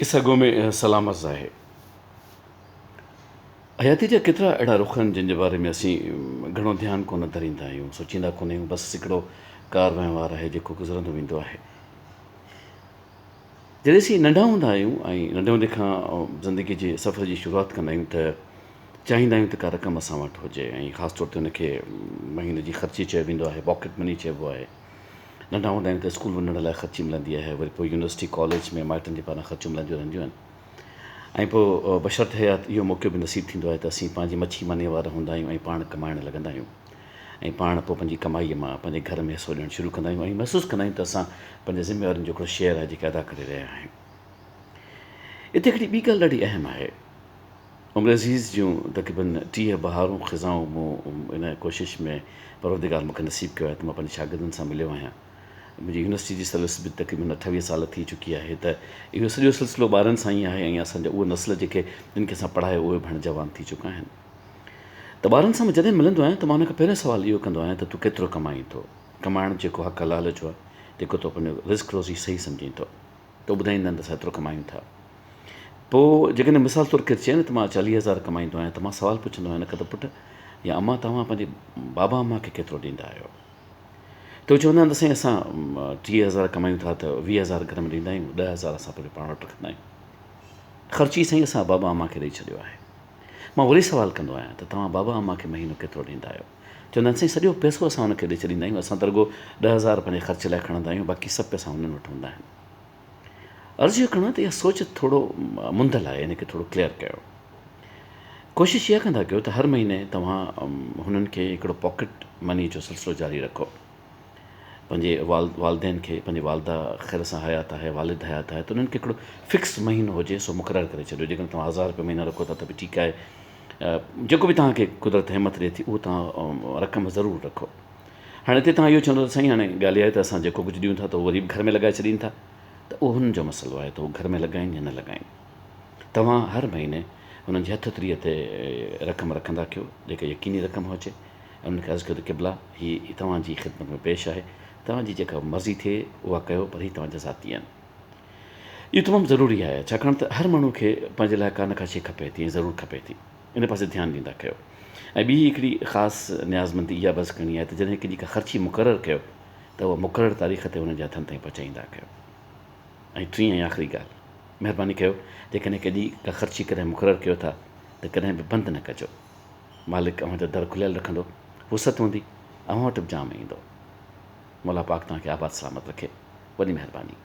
قصه گو ۾ سلام عرض آهي. حياتي جا ڪيترا اهڙا رخ آهن جن جي باري ۾ اسين گهڻو ڌيان ڪونه ڌريندا آهيون، سوچيندا ڪونه آهيون، بس هڪڙو ڪار وهنوار آهي جيڪو گذرندو ويندو آهي. جڏهن اسين ننڍا هوندا آهيون ۽ ننڍي هوندي کان زندگي جي سفر جي شروعات ڪندا آهيون ته چاهيندا آهيون ته ڪا رقم اسان وٽ هجي ۽ خاص طور تي ان کي مهيني جي خرچي چيو ويندو آهي، پاڪيٽ مني چئبو آهي. ننڍا هوندا آهيون ته اسڪول وڃڻ لاء خرچي ملندي آهي، وري پوء يونيورسٽي ڪاليج ۾ مائٽن جي پاران خرچيون ملنديون رهنديون آهن ۽ پوء بشرط حيات اهو موقعو به نصيب ٿيندو آهي ته اسين پنهنجي مڇي مانيء وارا هوندا آهيون ۽ پاڻ ڪمائڻ لڳندا آهيون ۽ پاڻ پوء پنهنجي ڪمائيء مان پنهنجي گهر ۾ حصو ڏيڻ شروع ڪندا آهيون ۽ محسوس ڪندا آهيون ته اسان پنهنجي ذميوارين جو هڪڙو شيئر آهي جيڪي ادا ڪري رهيا آهيون. اتي هڪڙي ٻي ڳالهه ڏاڍي اهم آهي. عمر عزيز جون تقريباً 30 بهارون خزائون مون ان ڪوشش ۾ پروردگار مون کي نصيب ڪيو آهي ته مان پنهنجي شاگردن سان مليو آهيان. منهنجي يونيورسٽي جي سروس به تقريباً 28 سال ٿي چڪي آهي ته اهو سڄو سلسلو ٻارن سان ئي آهي ۽ اسان جا اهي نسل جيڪي جن کي اسان پڙهايو اهي به هاڻي جوان ٿي چڪا آهن ته ٻارن سان مان جڏهن ملندو آهيان ته مان انهن کان پهريون سوال اهو ڪندو آهيان ته تون ڪيترو ڪمائين ٿو؟ ڪمائڻ جيڪو حق حلال جو آهي جيڪو تون پنهنجو رزق روزي صحيح سمجهين ٿو. ته ٻڌائيندا آهن ته اسان ايترو ڪمايون ٿا. پوء جيڪڏهن مثال طور ڪير چئي نه ته مان 40 هزار ڪمائيندو آهيان ته مان سوال پڇندو آهيان ان کان ته پٽ يا امان توهان پنهنجي بابا امان کي ڪيترو ڏيندا آهيو؟ ته هو چوندا آهن ته سائين اسان 30 هزار ڪمايون ٿا ته 20 هزار گهر ۾ ڏيندا آهيون 10 هزار اسان پنهنجو پاڻ وٽ رکندا آهيون. خرچي سائين اسان بابا امان کي ڏئي ڇڏيو آهي. مان وري سوال ڪندو آهيان ته توهان بابا امان کي مهينو ڪيترو ڏيندا آهيو؟ چوندا آهن سائين سڄو پئسو اسان هن کي ڏئي ڇڏيندا آهيون اسان ته رڳو 10 هزار پنهنجي خرچ لاء کڻندا آهيون باقي سڀ پئسا هنن وٽ هوندا آهن. عرض اهو ڪرڻو آهي ته اها سوچ ٿورو منڌل آهي ان کي ٿورو ڪليئر ڪيو. ڪوشش اها ڪندا ڪيو ته هر مهيني توهان هنن کي هڪڙو پاڪيٽ مني جو سلسلو جاري رکو. پنهنجي والدين کي پنهنجي والده خير سان حيات آهي والد حيات آهي ته انهن کي هڪڙو فڪس مهينو هجي سو مقرر ڪري ڇڏيو جيڪڏهن توهان هزار روپيا مهينو رکو ٿا ته به ٺيڪ آهي جيڪو به توهان کي قدرت همت ڏئي ٿي اهو توهان رقم ضرور رکو. هاڻي هتي توهان اهو چوندو ته سائين هاڻي ڳالهه اها آهي ته اسان جيڪو ڪجهه ڏيون ٿا ته اهو وري به گهر ۾ لڳائي ڇڏين ٿا ته اهو هنن جو مسئلو آهي ته هو گهر ۾ لڳائين يا نه لڳائين. توهان هر مهيني هنن جي هٿ تريء تي رقم رکندا ڪيو جيڪا يقيني رقم هجي ۽ انهن کي عرض ڪيو ته قبلا هي توهان جي خدمت ۾ پيش آهي توهان جي جيڪا مرضي ٿئي اها ڪيو پر هي توهان جا ذاتي آهن. اهو تمام ضروري آهي ڇاڪاڻ ته هر ماڻهو کي پنهنجي لاء ڪا نه ڪا شيء کپي ٿي ۽ ضرور کپي ٿي ان پاسي ڌيان ڏيندا ڪيو ۽ ٻي هڪڙي خاص نيازمندي اها بس ڪرڻي آهي ته جڏهن ڪنهن جي ڪا خرچي مقرر ڪيو ته اها مقرر تاريخ تي انهن جي هٿن تائين پهچائيندا ڪيو ۽ ٽين ۽ آخري ڳالهه مهرباني ڪيو جيڪڏهن ڪنهن جي ڪا خرچي ڪڏهن مقرر ڪيو ٿا ته ڪڏهن به بند نه ڪجو مالڪ اوهان جا در کليل رکندو وسعت هوندي اوهان وٽ به جام ايندو مولا پاڪ توهان کي آباد سلامت رکي وڏي مهرباني.